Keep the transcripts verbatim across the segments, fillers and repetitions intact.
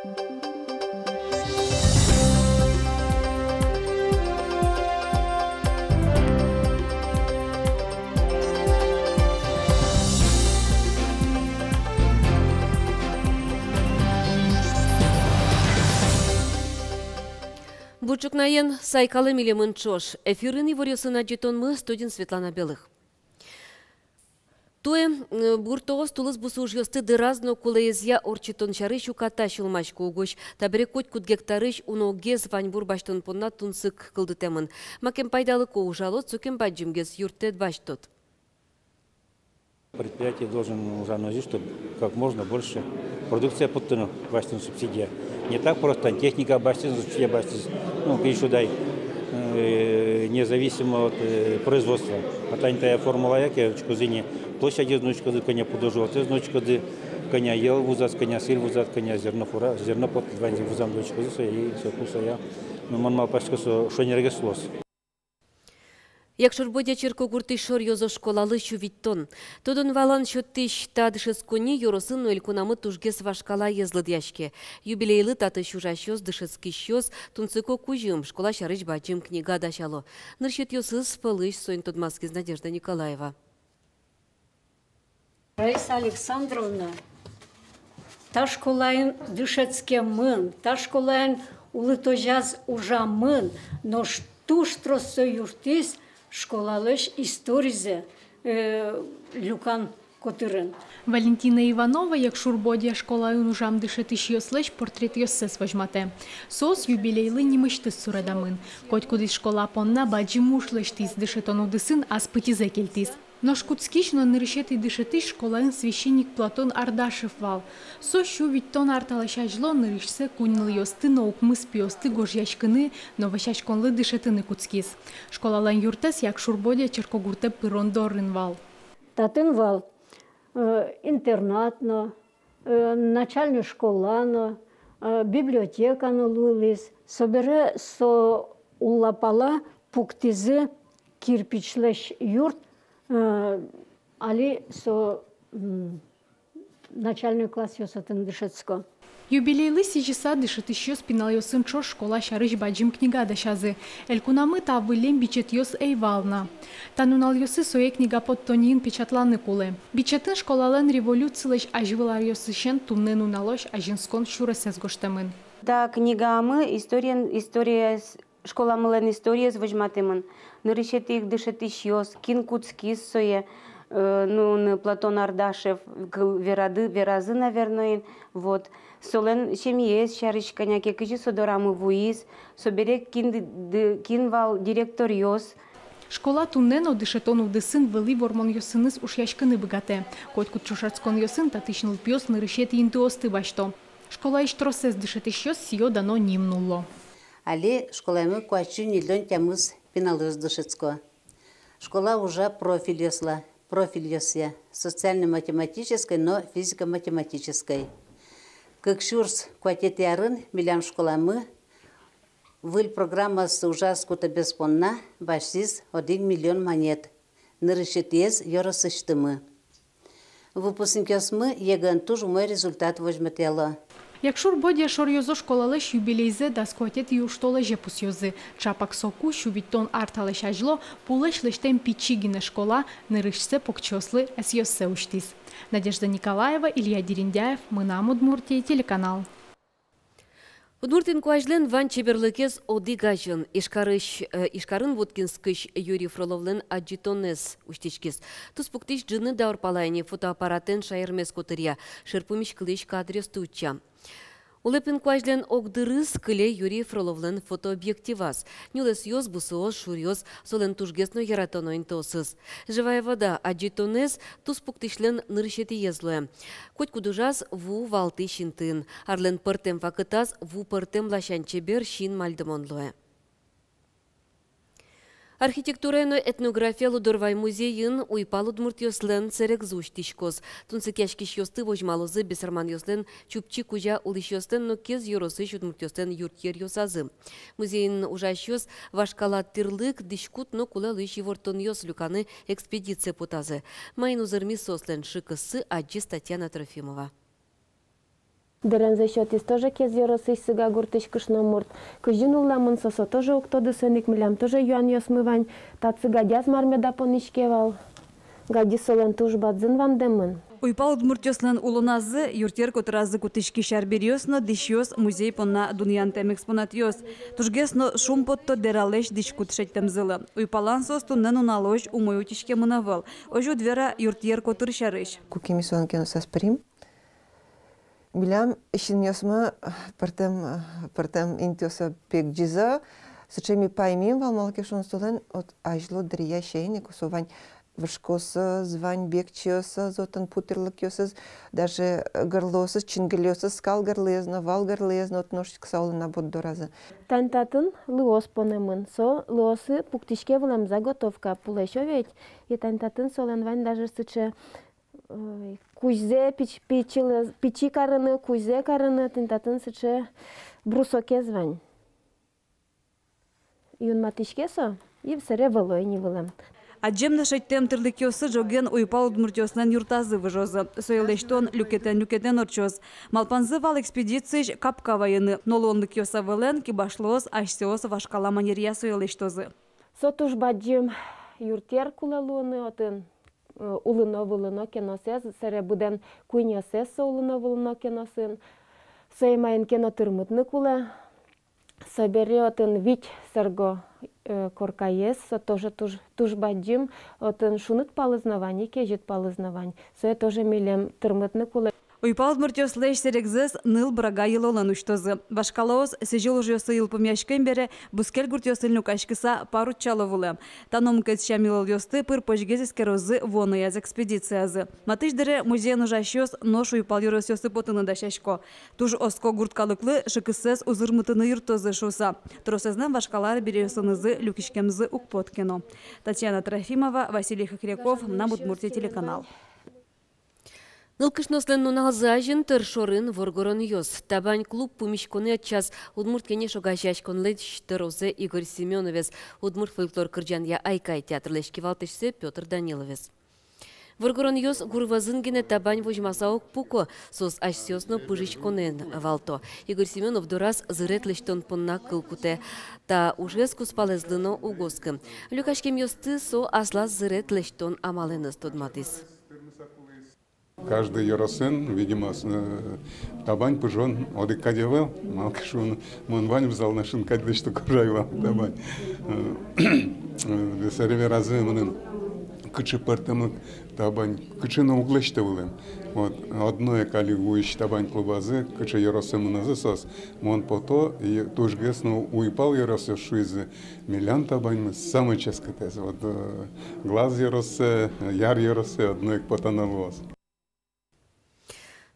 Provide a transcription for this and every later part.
Бур ӵукнаен, сайкалэ милемын ӵош. Эфирын иворъёсын адӟытонмы, студиын Светлана Белых. Туэ, э, гуртоос тулыс бусы ужъёсты дыраз но кулэезъя ортчытон сярысь уката сюлмасько угось. Табере котькуд гектарысь уногес ваньбур басьтон понна тунсык кылдытэмын. Макем пайдалыко ужалод, сокем бадӟымгес юрттэт басьтод. Предприятие должен ужаны озьы, чтобы как можно больше продукция поттыны, басьтыны субсидия. Не так просто, тани техника басьтӥз, субсидия басьтӥз, ну, кызьы шуод ай, э, независимо от, э, производства. А тани тая формулая ке учкозы ни, площадез но учкозы, кӧня пудо-животэз но учкозы, кӧня йӧл вузаз, кӧня сӥль вузаз, кӧня зерно фура-, зерно поттӥд, ваньзэ вузамзэ учкозы, со и соку соя. Ну, мон малпасько, со шонергес луоз. Якшур-Бӧдья черкогуртысь шоръёзо школалы сю витьтон. Тодон-валан сётӥсь та дышетсконни ёросын но элькунамы тужгес вашкалаез лыдъяське. Юбилейлы татысь ужасьёс, дышетскисьёс тунсыко кузьым, школа сярысь бадӟым книга дасяло. Нырысетӥосыз пӧлысь соин тодматскиз Надежда Николаева. Раиса Александровна та школаын дышетскемын, та школаын улытозяз ужамын, нош туж трос со юрттӥз школалэсь историзэ, э, люкан котырын. Валентина Иванова Якшур-Бӧдья школаын ужам дышетӥсьёслэсь портретъёссэс возьматэ. Соос юбилейлы нимысьтыз суредамын. Котькудӥз школа понна бадӟым уж лэсьтӥз, дышетон удысын ас пытьызэ кельтӥз. Нош кутскись но нырысетӥ дышетӥсь школаын священник Платон Ардашев вал. Со сю витьтон ар талэсь азьло нырысьсэ куинь нылъёсты но укмыс пиосты гожъяськыны но вӧсяськонлы дышетыны кутскиз. Школалэн юртэз Якшур-Бӧдья черкогуртэ пырон дорын вал. Татын вал, э, интернат но, э, начальной школа но, э, библиотека но луылӥз. Собере со уллапала пуктӥзы кирпичлэсь юрт, э, али со, м, начальной классъёс отын дышетско. Юбилейлы сӥзьыса дышетӥсьёс пиналъёсын ӵош школа сярысь бадӟым книга дасязы. Элькунамы та выллем бичетъёс ӧй вал на. Та нуналъёсы сое книга поттонниын печатланы кулэ. Бичетын школалэн революцилэсь азьвыл аръёсысен туннэ нуналозь азинскон сюресэз гожтэмын. Та книгамы историен, историяс, школамылэн историез возьматэмын. Нырысетӥ ик дышетӥсьёс, кин кутскиз сое, э, ну, н-, Платон Ардашев, кыл верады, веразы, наверно, ин, вот. Солэн семьяез сярысь кӧня ке, кызьы со дорамы вуиз, собере кин ды-, ды-, кин вал директоръёс. Школа туннэ но дышетон удысын вылӥ вормонъёсыныз ушъяськыны быгатэ. Котькуд ӵошатсконъёсын татысь нылпиос нырысетӥ интыосты басьто. Школаысь тросэз дышетӥсьёс сӥё-дано ним нулло. Али школаямы куать сю ньыльдон тямыс пиналъёс дышетско. Школа ужа профильёсъя, профильёсъя, социально-математической но физико-математической. Кык сюрс куатетӥ арын милям школамы выль программаосты ужаз кутэмез понна басьтӥз одӥг миллион манет. Нырысетӥез ёросысьтымы. Выпускникъёсмы ЕГЭ-ын туж умой результат возьматъяло. Якшур-Бӧдья шоръёзо школалэсь юбилейзэ дас куатетӥ южтолэзе пусъёзы. Чапак соку, сю витьтон ар талэсь азьло, пулэсь лэсьтэм пичи гинэ школа нырысьсэ покчиослы ӧсъёссэ усьтӥз. Надежда Николаева, Илья Дерендяев, «Мынам Удмуртие» телеканал. Удмурт инкуазьлэн вань чеберлыкез одӥг азьын. Ижкарысь, э, Ижкарын Воткинскысь Юрий Фроловлэн адӟытонэз усьтӥськиз. Туспуктӥсь ӝыны даур пала ини фотоаппаратэн шаермес котыръя, шер пумиськылӥсь кадръёсты утча. Улэп инкуазьлэн огдырыз кыле Юрий Фроловлэн фотообъективаз. Нюлэсъёс, бусыос, шуръёс, солэн тужгес но яратоно интыосыз. «Живая вода» адӟытонэз туспуктӥсьлэн нырысетӥез луэ. Котькуд ужаз ву валтӥсь интыын. Арлэн пӧртэм вакытаз ву пӧртэм ласянь чебер син мальдымон луэ. Архитектурая но этнографияя Лудорвай музейын уйпал удмуртъёслэн сэрегзы усьтӥськоз. Тунсыкъяськисьёсты возьмалозы бесерманъёслэн Чупчи кузя улӥсьёслэн но Кез ёросысь удмуртъёслэн юртъеръёсазы. Музейын ужасьёс вашкала тӥрлык, дӥськут но кулэ луись ивортонъёс люканы экспедицие потазы. Маин узырмиз соослэн шыкыссы, адӟиз Татьяна Трофимова. Дэремзэ сётӥз тоже Кез ёросысь Сыга гуртысь кышномурт. Кызьы нуллэмын со, со тоже уг тоды, соин ик милям тоже юанъёсмы вань. Татчы гадяз мар меда понӥське вал. Гадьыз солэн туж бадӟын вандэмын. Уйпал удмуртъёслэн улоназы, юртъер котыразы кутӥськись арбериос но дӥсьёс музей понна дунъянтэм экспонатъёс. Тужгес но шумпотто Дэралэсь дӥськут шедьтэмзылы. Уйпалан соос туннэ нуналозь умой утиськемын ӧвӧл. Озьы уд вера юртъер котыр сярысь. Куке ми солэн кеносаз пырим, милям синъёсмы пӧртэм, пӧртэм интыосы пегӟизы. Сыӵе ми паймим вал, малы ке шуоно солэн вот азьло дыръя сямен ик со вань вышкаосыз, вань бекчеосыз, отын пу тӥрлыкъёсыз, даже гырлыосыз, чингылиосыз, скал гырлыез но, вал гырлыез но, отын нош ик со улын на борддоразы. Тани татын лыос понэмын, со лыосы пуктӥське вылэм, заготовка, пулэсь ведь, и тани татын солэн вань даже сыӵе, ой, кузьзэ пич-, пичилы-, пичи карыны, кузьзэ карыны, тани татын сыӵе брусокез вань. Юнматӥське со, и сэре вӧло ини вылэм. Адӟем но шедьтэм тӥрлыкъёссы ӝоген уйпал удмуртъёслэн юртазы выжозы. Сое лэсьтон люкетэн-люкетэн ортчоз. Малпанзы вал экспедициысь капка вайыны, но луонлыкъёс ӧвӧлэн кибашлыос асьсэос вашкала манеръя сое лэсьтозы. Со туж бадӟым юртъер кулэ луыны, отын, э, улыно-вылыно кеносэз, сэре быдэн куиньёсыз со улыно-вылыно кеносын. Сое маин ке но тырмытыны кулэ. Собере отын вить сэрго, э, коркаез, со тоже туж, туж бадӟым, отын шуныт палыз но вань, и кезьыт палыз но вань. Сое тоже милем тырмытыны кулэ. Уйпал удмуртъёслэсь сэрегзэс ныл брага йылолэн усьтозы. Вашкалаос сӥзьыл ужъёсы йылпумъяськем бере бускель гуртъёсын люкаськыса пар утчало вылэм. Та но мукет сям-йылолъёсты пыр-почгес эскерозы вуонояз экспедициязы. Матысь дыре музейын ужасьёс нош уйпал ёросъёсы потыны дасясько. Туж оско гурт калыклы шыкыссэс узырмытыны юрттозы шуыса. Тросэзлэн вашкала арбериосынызы люкиськемзы уг поты ке но. Татьяна Трофимова, Василий Хохряков, «Мынам Удмуртие» телеканал. Нылкышноослэн нуналзы азьын тыр шорын воргоронъёс. Табань клуб пумиськонэ ӧтчаз «Удмурт кенеш» огазеяськонлэсь тӧрозэ Игорь Семёновез, удмурт фольклор кырӟанъя «Айкай» театрлэсь кивалтӥсьсэ Пётр Даниловез. Воргоронъёс гур вӧзын гинэ табань возьмаса уг пуко, соос асьсэос но пыжиськонэн валто. Игорь Семёнов дораз зырет лэсьтон понна кыл кутэ. Та ужез кузпалэзлы но уг оскы. Люкаськемъёсты со аслаз зырет лэсьтон амалэныз тодматӥз. Каждый ёросын, видимо, с-, э, табань пыжон одӥг кадь ӧвӧл, малы ке шуоно, мон ваньмыз Алнашын кадь лэсьто, кожай вал табань. Э, э, сэре веразы мыным, кыӵе пӧртэмлык табань, кыӵе но уг лэсьто вылэм. Вот, одно ик али вуись табань клубазы, кыӵе ёросэ мынозы соос, мон пото, и тужгес но уйпал ёросъёс шуизы, милям табаньмы самой ческытэз. Вот, э, Глаз ёросэ, Яр ёросэ одно ик потоно луоз.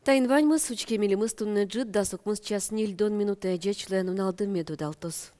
Таин ваньмыз. Учке милемыз туннэ ӝыт дас укмыс час ньыльдон минутэ. Ӟеч луэ, нуналды мед удалтоз.